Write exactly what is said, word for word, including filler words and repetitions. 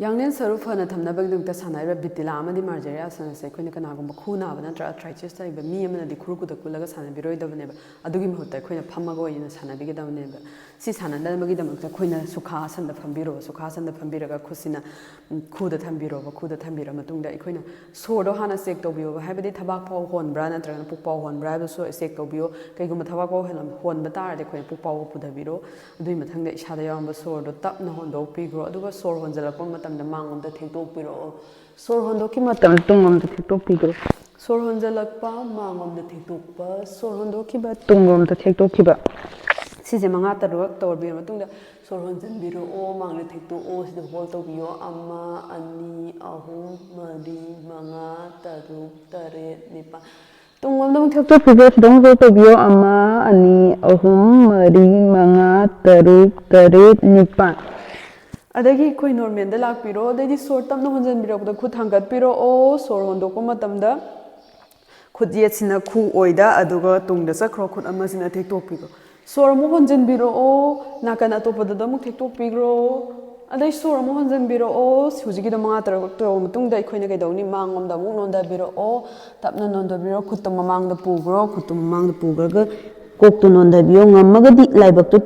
ꯌꯥꯡꯂꯦꯟ ꯁꯔꯨ ꯐꯅ ꯊꯝꯅꯕꯒꯤꯗꯃꯛꯇ ꯁꯥꯟꯅꯔꯤꯕ ꯕꯤꯇꯤꯂꯥ ꯑꯃꯗꯤ ꯃꯥꯔꯖꯔꯤ ꯑꯥꯁꯟ ꯑꯁꯦ ꯑꯩꯈꯣꯏꯅ ꯀꯅꯥꯒꯨꯝꯕ ꯈꯨ ꯅꯥꯕ ꯅꯠꯇ꯭ꯔꯒ ꯑꯥꯔꯊ꯭ꯔꯥꯏꯇꯤꯁ ꯂꯩꯕ ꯃꯤ ꯑꯃꯅꯗꯤ ꯈꯨꯔꯨ ꯈꯨꯗ ꯀꯨꯜꯂꯒ ꯁꯥꯟꯅꯕꯤꯔꯣꯏꯗꯕꯅꯦꯕ꯫ ꯑꯗꯨꯒꯤ ꯃꯍꯨꯠꯇ ꯑꯩꯈꯣꯏꯅ ꯐꯝꯃꯒ ꯑꯣꯏꯅ ꯁꯥꯟꯅꯕꯤꯒꯗꯕꯅꯦꯕ꯫ ꯁꯤ ꯁꯥꯟꯅꯅꯕꯒꯤꯗꯃꯛꯇ ꯑꯩꯈꯣꯏꯅ ꯁꯨꯈꯥ ꯑꯥꯁꯟꯗ ꯐꯝꯕꯤꯔꯣ꯫ ꯁꯨꯈꯥ ꯑꯥꯁꯟꯗ ꯐꯝꯕꯤꯔꯒ ꯈꯨꯠꯁꯤꯅ, ꯎꯝ, ꯈꯨꯗ ꯊꯝꯕꯤꯔꯣꯕ꯫ ꯈꯨꯗ ꯊꯝꯕꯤꯔ ꯃꯇꯨꯡꯗ ꯑꯩꯈꯣꯏꯅ ꯁꯣꯔꯗꯣ ꯍꯥꯟꯅ ꯆꯦꯛ ꯇꯧꯕꯤꯌꯣꯕ꯫ ꯍꯥꯏꯕꯗꯤ ꯊꯕꯥꯛ ꯐꯥꯎ ꯍꯣꯟꯕ꯭ꯔꯥ ꯅꯠꯇ꯭ꯔꯒꯅ ꯄꯨꯛ ꯐꯥꯎ ꯍꯣꯟꯕ꯭ꯔꯥ ꯍꯥꯏꯕꯁꯨ ꯆꯦꯛ ꯇꯧꯕꯤꯌꯣ꯫ ꯀꯩꯒꯨꯝꯕ ꯊꯕꯥꯛ ꯐꯥꯎ ꯍꯦꯜꯂꯝ-, ꯍꯣꯟꯕ ꯇꯥꯔꯗꯤ ꯑꯩꯈꯣꯏꯅ ꯄꯨꯛ ꯐꯥꯎꯕ ꯄꯨꯊꯕꯤꯔꯣ꯫ ꯑꯗꯨꯒꯤ ꯃꯊꯪꯗ ꯏꯁꯥꯗ ꯌꯥꯎꯔꯝꯕ ꯁꯣꯔꯗꯣ ꯇꯞꯅ ꯍꯣꯟꯗꯣꯛꯄꯤꯈ꯭ꯔꯣ꯫ ꯑꯗꯨꯒ ꯁꯣꯔ ꯍꯣꯟꯖꯜꯂꯛꯄ ꯃꯇꯝꯗ ꯃꯥꯡꯂꯣꯝꯗ ꯊꯦꯛꯇꯣꯛꯄꯤꯔꯛꯑꯣ꯫ ꯁꯣꯔ ꯍꯣꯟꯗꯣꯛꯈꯤ ꯃꯇꯝꯗ ꯇꯨꯡꯂꯣꯝꯗ ꯊꯦꯛꯇꯣꯛꯄꯤꯈ꯭ꯔꯣ꯫ ꯁꯣꯔ ꯍꯣꯟꯖꯜꯂꯛꯄ, ꯃꯥꯡꯂꯣꯝꯗ ꯊꯦꯛꯇꯣꯛꯄ, ꯁꯣꯔ ꯍꯣꯟꯗꯣꯛꯈꯤꯕ, ꯇꯨꯡꯂꯣꯝꯗ ꯊꯦꯛꯇꯣꯛꯈꯤꯕ꯫ ꯁꯤꯁꯦ ꯃꯉꯥ ꯇꯔꯨꯛ ꯇꯧꯔꯕ ꯃꯇꯨꯡꯗ ꯁꯣꯔ ꯍꯣꯟꯖꯟꯕꯤꯔꯛꯑꯣ, ꯃꯥꯡꯗ ꯊꯦꯛꯇꯣꯛꯑꯣ, ꯁꯤꯗ ꯍꯣꯜ ꯇꯧꯕꯤꯌꯣ꯫ ꯑꯃ, ꯑꯅꯤ, ꯑꯍꯨꯝ, ꯃꯔꯤ, ꯃꯉꯥ, ꯇꯔꯨꯛ, ꯇꯔꯦꯠ, ꯅꯤꯄꯥꯜ꯫ ꯇꯨꯡꯂꯣꯝꯗ ꯑꯃꯨꯛ ꯊꯦꯛꯇꯣꯛꯄꯤꯔꯣ, ꯁꯤꯗ ꯑꯃꯨꯛ ꯍꯣꯜ ꯇꯧꯕꯤꯌꯣ꯫ ꯑꯃ, ꯑꯅꯤ, ꯑꯍꯨꯝ, ꯃꯔꯤ, ꯃꯉꯥ, ꯇꯔꯨꯛ, ꯇꯔꯦꯠ, ꯅꯤꯄꯥꯜ꯫ ꯑꯗꯒꯤ ꯑꯩꯈꯣꯏ ꯅꯣꯔꯃꯦꯜꯗ ꯂꯥꯛꯄꯤꯔꯣ꯫ ꯑꯗꯩꯗꯤ ꯁꯣꯔ ꯇꯞꯅ ꯍꯣꯟꯖꯟꯕꯤꯔꯛꯄꯗ ꯈꯨꯠ ꯊꯥꯡꯒꯠꯄꯤꯔꯛꯑꯣ꯫ ꯁꯣꯔ ꯍꯣꯟꯗꯣꯛꯄ ꯃꯇꯝꯗ ꯈꯨꯠ ꯌꯦꯠꯁꯤꯅ ꯈꯨ ꯑꯣꯏꯗ, ꯑꯗꯨꯒ ꯇꯨꯡꯗ ꯆꯠꯈ꯭ꯔꯣ꯫ ꯈꯨꯠ ꯑꯃꯁꯤꯅ ꯊꯦꯛꯇꯣꯛꯄꯤꯈ꯭ꯔꯣ꯫ ꯁꯣꯔ ꯑꯃꯨꯛ ꯍꯣꯟꯖꯟꯕꯤꯔꯛꯑꯣ, ꯅꯥꯀꯟ ꯑꯇꯣꯞꯄꯗꯨꯗ ꯑꯃꯨꯛ ꯊꯦꯛꯇꯣꯛꯄꯤꯈ꯭ꯔꯣ꯫ ꯑꯗꯩ ꯁꯣꯔ ꯑꯃꯨꯛ ꯍꯣꯟꯖꯟꯕꯤꯔꯛꯑꯣ꯫ ꯍꯧꯖꯤꯛꯀꯤꯗꯣ ꯃꯉꯥ ꯇꯔꯨꯛ ꯇꯧꯔꯕ ꯃꯇꯨꯡꯗ ꯑꯩꯈꯣꯏꯅ ꯀꯩꯗꯧꯅꯤ? ꯃꯥꯡꯂꯣꯝꯗ ꯑꯃꯨꯛ ꯅꯣꯟꯊꯕꯤꯔꯛꯑꯣ꯫ ꯇꯞꯅ ꯅꯣꯟꯊꯕꯤꯔꯣ꯫ ꯈꯨꯠꯇꯣ ꯃꯃꯥꯡꯗ ꯄꯨꯈ꯭ꯔꯣ꯫ ꯈꯨꯠꯇꯣ ꯃꯃꯥꯡꯗ ꯄꯨꯈ꯭ꯔꯒ ꯀꯣꯛꯇꯣ ꯅꯣꯟꯊꯕꯤꯌꯣ꯫ ꯉꯝꯃꯒꯗꯤ ꯂꯥꯏꯕꯛꯇꯣ